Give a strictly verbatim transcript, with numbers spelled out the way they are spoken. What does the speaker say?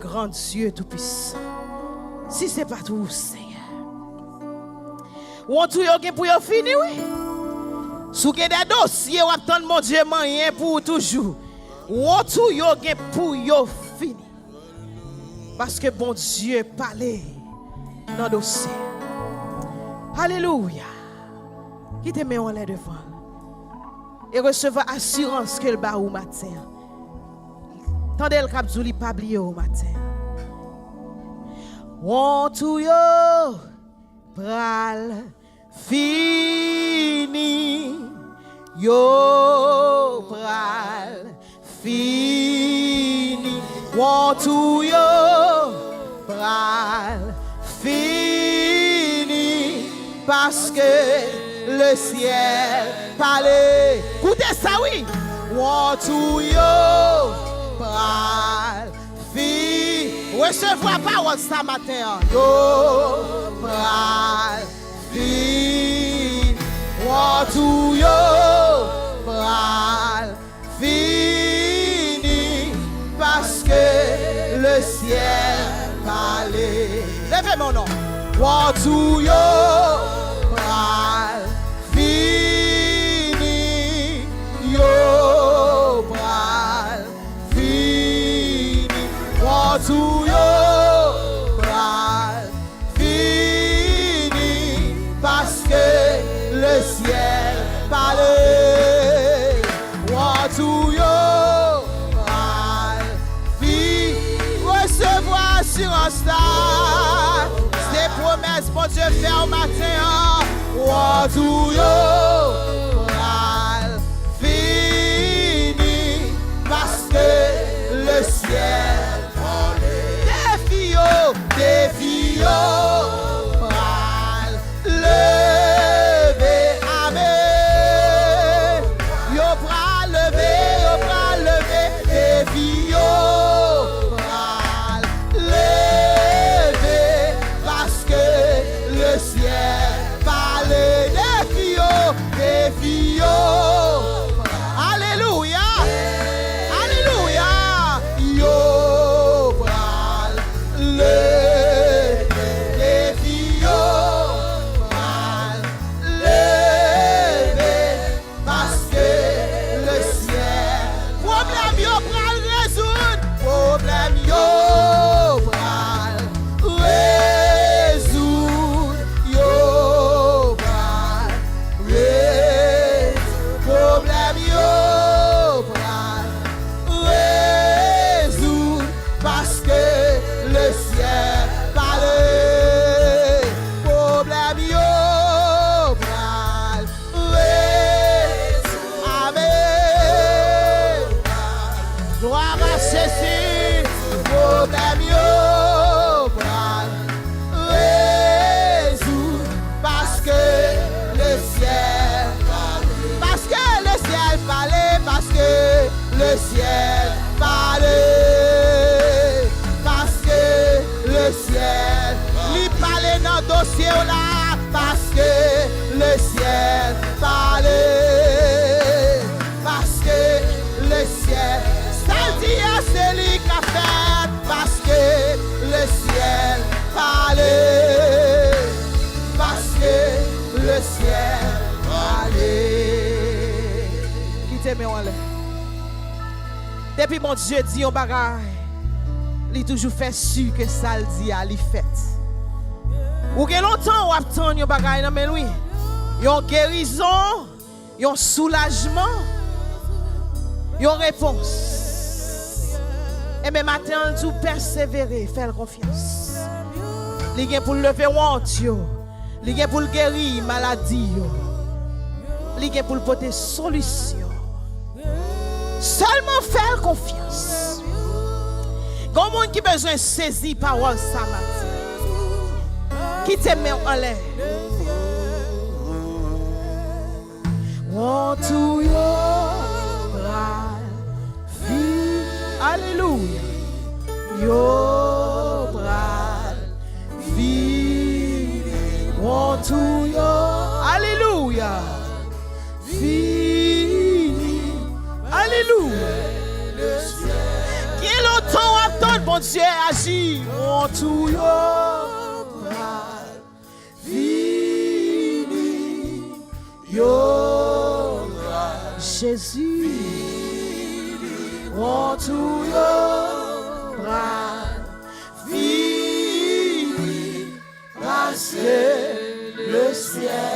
Grand Dieu Tout-Puissant. Si se pa t ou, Senyè. Wont ou yo gen pou yo fini, wi. Si w gen de dosye w ap tann Bondye manyen pou ou toujou, wont ou yo gen pou yo fini. Paske Bondye pale nan dosye. Alelouya. Kite men w anlè devan l. E resevwa asirans ke l ba ou maten an. Tande l k ap di w li pa bliye w maten an. Wont ou yo pral fini. Yo pral fini. Wont ou yo pral fini. Paske lesyèl pale. Koute sa, wi. Wont ou yo pral fini. Resevwa pawòl sa maten an. Yo pral fini. Wont ou yo pral fini. Paske lesyèl pale. Leve men w non. Wont ou yo pral fini. Yo pral fini. Wont ou yo pral fini. Paske lesyèl pale. Wont ou yo pral fini. Resevwa asirans la. Se pwomès Bondye fè w maten an. Wont ou yo pral fini. Paske lesyèl pale. Defi yo, defi yo pral leve. Amèn. Yo pral leve, yo pral leve. Defi yo pral leve. Paske lesyèl pale. Defi yo, defi yo. Alelouya. Alelouya. Yo pral leve. Defi yo pral leve. Paske lesyèl. Pwoblèm yo pral rezoud. Pwoblèm yo pral rezoud. Yo pral rezoud. Pwoblèm yo pral rezoud. Paske lesyèl pale. Pwoblèm yo pral rezoud. Amèn. Glwa a Jezi. Pwoblèm yo pral rezoud. Paske lesyèl pale. Paske lesyèl pale. Paske lesyèl pale. Paske lesyèl, li pale nan dosye w la. Paske lesyèl pale. Paske lesyèl, sa l di a, se li k ap fèt. Paske lesyèl pale. Paske lesyèl pale. Kite men w anlè. Depi Bondye di yon bagay, li toujou fè si ke sa l di a, li fèt. Ou gen lontan w ap tann yon bagay nan men l, wi. Yon gerizon, yon soulajman, yon repons. Enben, maten an, l di w pèsevere, fè l konfyans. Li gen pou l leve wont yo. Li gen pou l geri maladi yo. Li gen pou l pote solisyon. Sèlman fè l konfyans. Gon moun ki bezwen sezi pawòl sa maten. Kite men w anlè. Wont ou yo pral fini. Alelouya. Yo pral fini. Wont ou yo. Alelouya. Fini. Alelouya. Gen lontan w ap tann Bondye. Bondye aji. Wont ou yo pral fini. Yo pral Jezi. Fini. Wont ou yo pral fini. Paske lesyèl